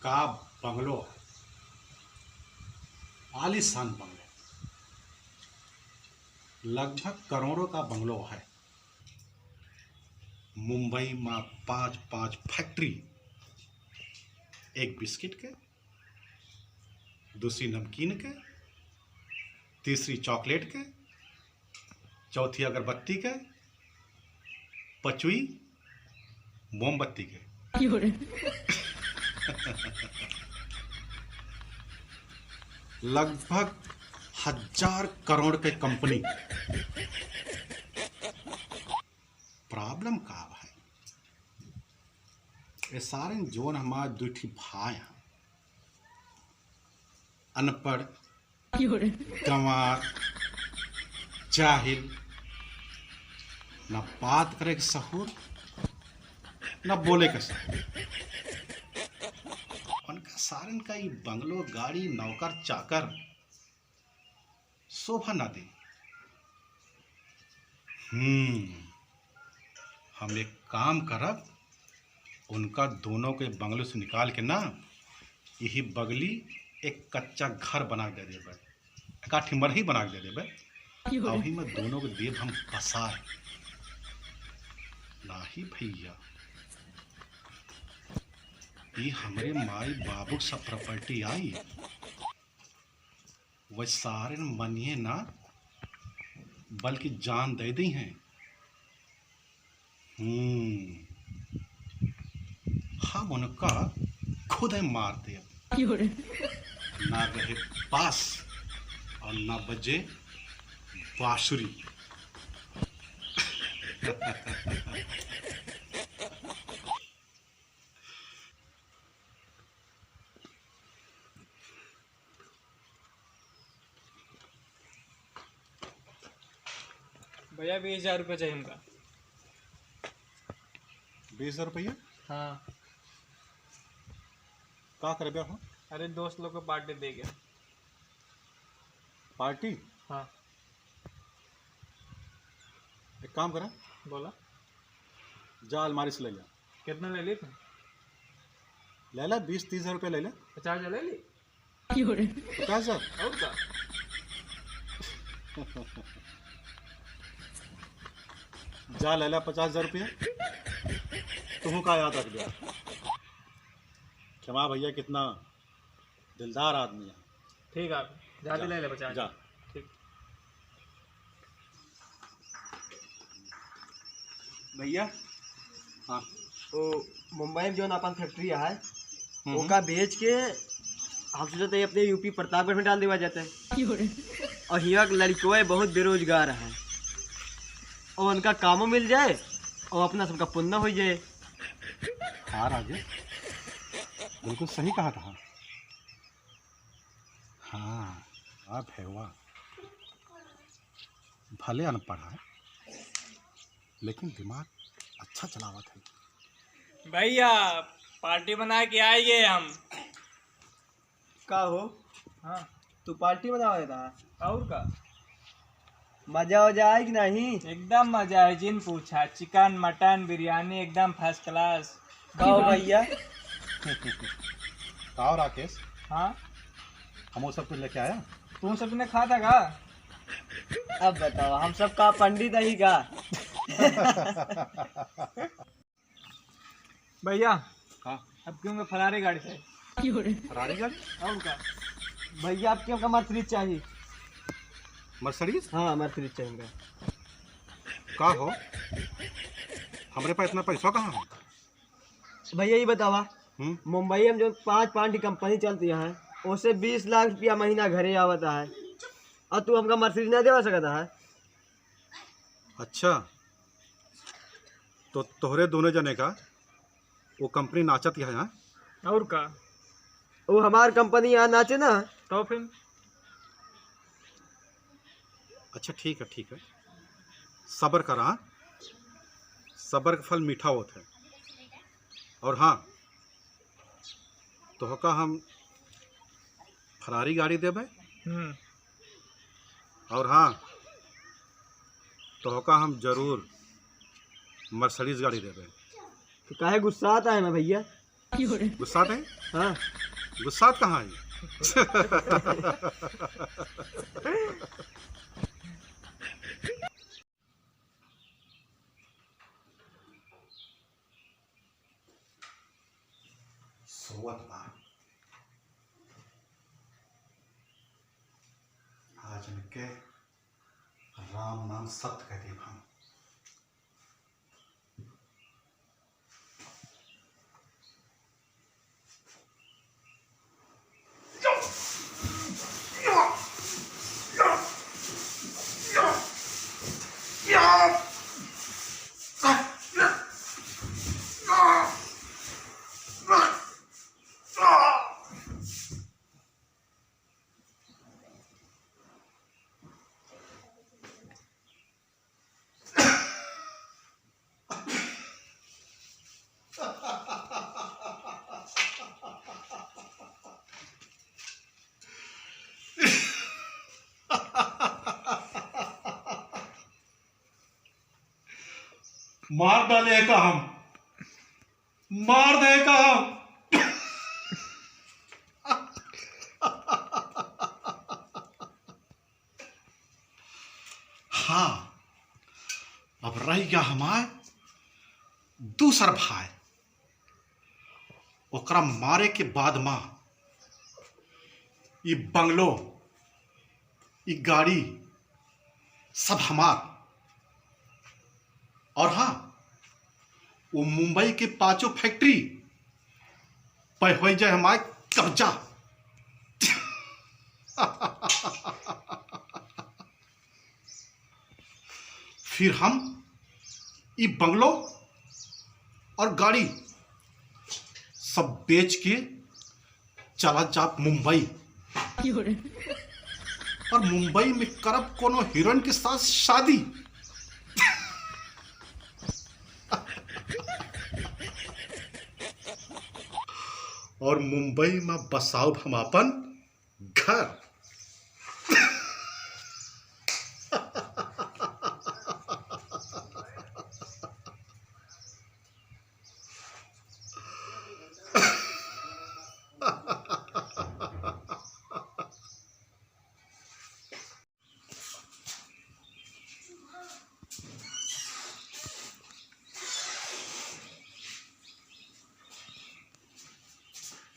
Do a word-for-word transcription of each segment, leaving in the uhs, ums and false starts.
का बंगलो है, आलीशान बंगलो, लगभग करोड़ों का बंगलो है। मुंबई में पांच पांच फैक्ट्री, एक बिस्किट के, दूसरी नमकीन के, तीसरी चॉकलेट के, चौथी अगरबत्ती के, पचवी मोमबत्ती के। लगभग हजार करोड़ के कंपनी। प्रॉब्लम का है? ये सारे जोन हमारे दुई ठी भाई हैं, अनपढ़, गंवार, जाहिल, ना बात करे के सहूर, ना बोले के सहूर। उनका सारन का ई बंगलो, गाड़ी, नौकर, चाकर शोभा ना दे। हम्म, हम एक काम करब, उनका दोनों के बंगले से निकाल के ना, यही बगली एक कच्चा घर बना के दे देबे, एक आठी मरही बना के दे देबे। अभी में दोनों के देब हम फंसाए। नाही भैया, ई हमरे माई बाबू के सब प्रॉपर्टी आई। वह सारे मनिए ना, बल्कि जान दे दी हैं। हम्म, हम उनका खुद ही मार दे। ना रहे बांस और ना बजे बांसुरी। भैया, बीस हजार रुपये चाहिए हमका। बीस हजार रुपया? हाँ। का करबे हो? अरे, दोस्त लोग को पार्टी दे गया। पार्टी? हाँ। एक काम करा। बोला। जा, अलमारी से ले ले। कितना ले ली तू? ले ले, बीस तीस हजार रुपया ले ले। पचास हजार ले ली। पचास हजार? और का? जा, ले ले पचास हजार रुपया। तुहू का याद रख दे। क्षमा भैया, कितना दिलदार आदमी है। ठीक है, जाते जा, ले ले पचास। जा। ठीक। भैया, हाँ। वो मुंबई में जौन अपन फैक्ट्री है, हम्म। ओका बेच के हम सोचते हैं अपने यूपी प्रतापगढ़ में डाल देवा जाता है। और हियाँ के लड़कों बहुत बेरोजगार है, और उनका कामो मिल जाए और अपना सबका पुण्य हो जाए। हाँ राजेश, बिल्कुल सही कहा था। हाँ, आप है वाह। भले अनपढ़ है, लेकिन दिमाग अच्छा चलावत है। भैया, पार्टी बना के आइए हम। का हो? हाँ। तू पार्टी बनावे था? और का? मजा वजा आए कि नहीं? एकदम मजा है, जिन पूछा। चिकन, मटन, बिरयानी एकदम first class। का हो भैया? का हो राकेश? हाँ? हम वो सब कुछ लेके आया? तू सब ने खा था का? अब बताओ, हम सब का पंडित ही का? भैया, हाँ। अब क्यों के फरारी गाड़ी चाहिए? फरारी गाड़ी? और का? भैया, अब क्यों का Mercedes चाहिए? Mercedes? हाँ, Mercedes चाहिए हमका। का हो? हमरे पास इतना पैसा कहाँ है? भैया, ये बतावा, हम्म? मुंबई में जो पाँच पाँच की कंपनी चलती है, उससे बीस लाख रुपया महीना घरे आवता है, और तू हमका Mercedes ना देवा सकता है? अच्छा, तो तोहरे दोनों जने का वो कंपनी नाचत है, हाँ? और का? वो हमार कंपनी यहाँ नाचे ना। तो फिर? अच्छा, ठीक है, ठीक है, सब्र करा, हाँ? सब्र का फल मीठा होत है। और हाँ, तोहका हम फरारी गाड़ी देबे। हम्म। और हाँ, तोहका हम जरूर Mercedes गाड़ी देबे। तो काहे गुस्सात है ना भैया? गुस्सात है? हाँ। गुस्सात कहाँ है? सोवत बा। आज इनके राम नाम सत्य कह देब हम। मार डाले का हम, मार दे का हम। हाँ, अब रह गया हमार दूसर भाई। ओकरा मारे के बाद मा ई बंगलो, ई गाड़ी, सब हमार। और हाँ, वो मुंबई के पांचों फैक्ट्री पे हो जाए हमार कब्जा। फिर हम ई बंगलो और गाड़ी सब बेच के चला जाब मुंबई। और मुंबई में करब कोनो हीरोइन के साथ शादी। और मुंबई में बसाउब हम आपन घर।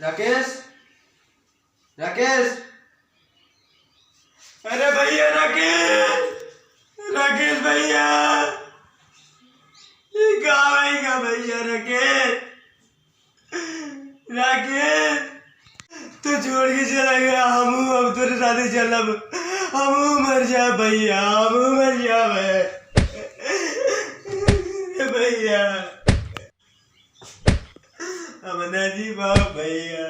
राकेश, राकेश, अरे भैया राकेश, राकेश भैया, ये का भाई का भैया राकेश, राकेश, तू छोड़ के चला गया, हमहू अब तोरे साथे चलब, हमहू मर जा भैया, हमहू मर जावे भैया। अब ना जी पाओ भैया,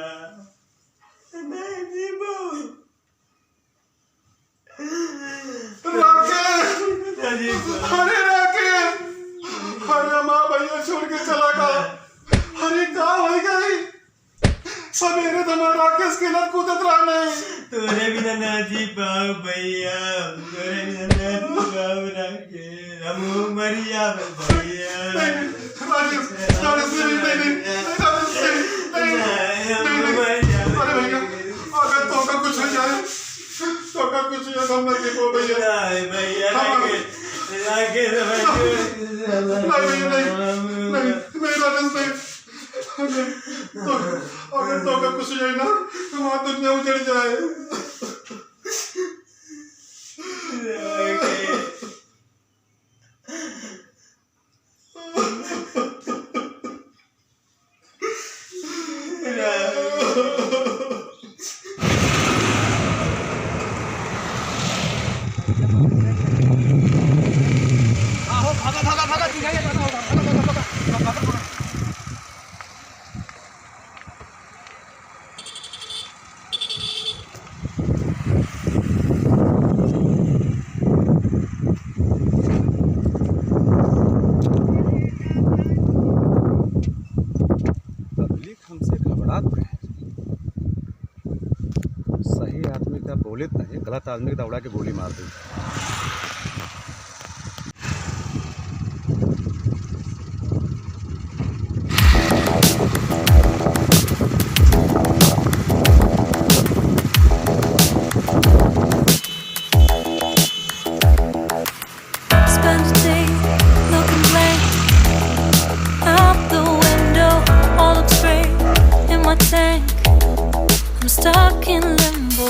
ना जी पाओ। राकेश! ना जी पाओ। अरे राकेश! अरे माँ भैया छोड़ के चला गया। अरे का हो गई? सवेरे तो मैं राकेश के लत कूदत रहा नहीं। तोरे बिना ना जी पाओ भैया, तोरे बिना ना जी पाओ राकेश। हमहू मर जाब भैया। नहीं, नहीं, राजेश, राजेश, नहीं, नहीं, नहीं, राजेश, नहीं, नहीं, नहीं, नहीं, नहीं। अरे भैया, अगर तोका कुछ हो जाए, तोका कुछ हो जाए, हम मर जाबो भैया। नहीं भैया, हम राकेश, राकेश, नहीं, नहीं, नहीं, नहीं, नहीं, राजेश, नहीं। तो, अगर तोका कुछ हो जाए ना, तो हमार दुनिया उजड़ जाए। राकेश। पब्लिक हमसे घबरात रहे। सही आदमी का बोलित नहीं, गलत आदमी के दौड़ा के गोली मार दी। In limbo,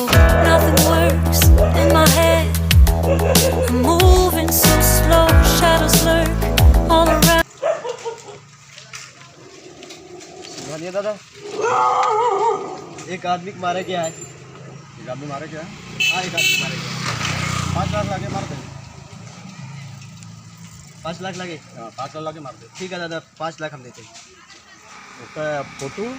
nothing works in my head. I'm moving so slow, shadows lurk all around. सिंघानिया दादा, एक आदमी के मारे गया है। एक आदमी मारे गया है? हाँ, एक आदमी मारे गया है। पाँच लाख लागे मार दे। पाँच लाख लागे? हाँ, पाँच लाख लागे मार दे। ठीक है दादा, पाँच लाख हम देते हैं। उसका फोटो,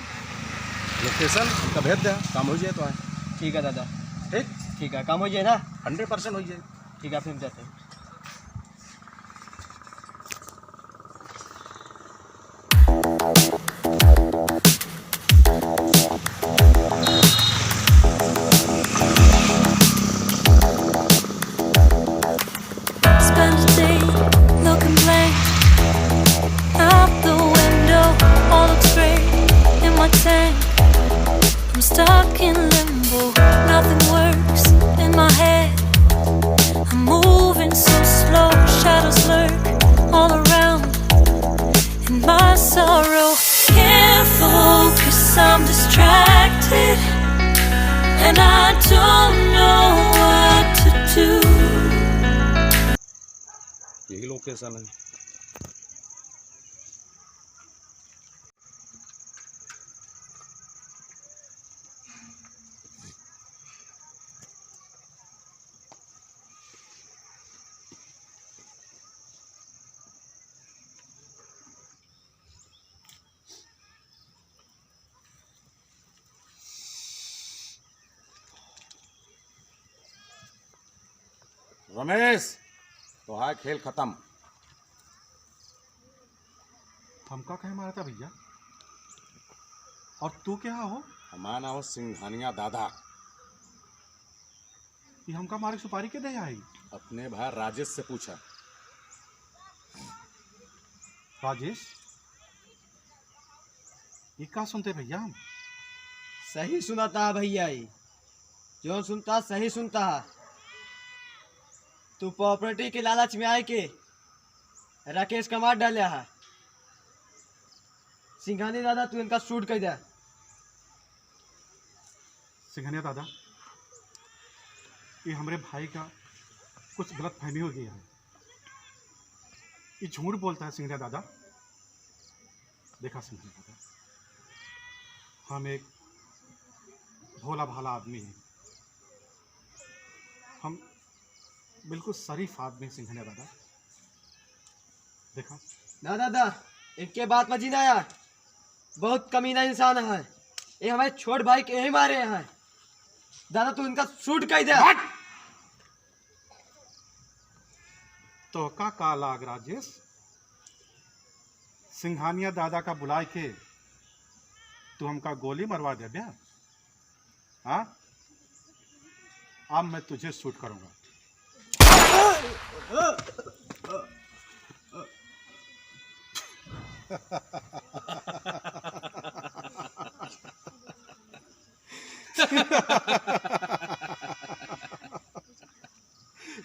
location उनका भेज दे, काम हो जाए तो है। ठीक है दादा। ठीक? ठीक है, काम हो जाए ना? Hundred percent हो जाए। ठीक है, फिर हम जाते हैं। Spend a day looking blank out the window, all looks straight in my tank. I'm stuck in limbo, nothing works in my head. I'm moving so slow, shadows lurk all around. In my sorrow, can't focus, I'm distracted, and I don't know what to do. यही location है। रमेश, तोहार खेल खतम। हमका काहे मारता भइया? और तू के हो? हमार नाम है सिंघानिया दादा। ये हमका मारे सुपारी के दे आई? अपने भाई राजेश से पूछा। राजेश? ये का सुनते भइया हम? सही सुनाता है भइया, ये जौन सुनता सही सुनता है। तू property के लालच में आए के राकेश का मार डाले है। सिंघानी दादा, तू इनका shoot कर दे। सिंघानिया दादा, ये हमरे भाई का कुछ गलतफहमी हो गई है। ये झूठ बोलता है सिंघानिया दादा। देखा सिंघानिया दादा, हम एक भोला भाला आदमी हैं, हम बिल्कुल शरीफ आदमी हैं सिंघानिया दादा। देखा। ना दादा, इनके बात में जीना यार, बहुत कमीना इंसान है। ये हमारे छोट भाई के यही मारे हैं। दादा, तू इनका shoot कर दे। What? तो का, का लाग राजेश, सिंघानिया दादा का बुलाए के तू हमका गोली मरवा दे बे? हाँ, अब मैं तुझे shoot करूंगा।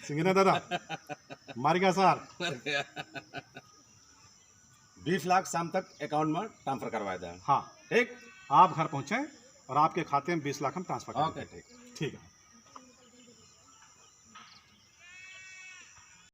सिंघानिया दादा, मर गया सर। मर गया। बीस लाख शाम तक account में transfer करवा दें। हाँ। ठीक? आप घर पहुँचें और आपके खाते में बीस लाख हम transfer कर OK, देंगे। ठीक। ठीक है।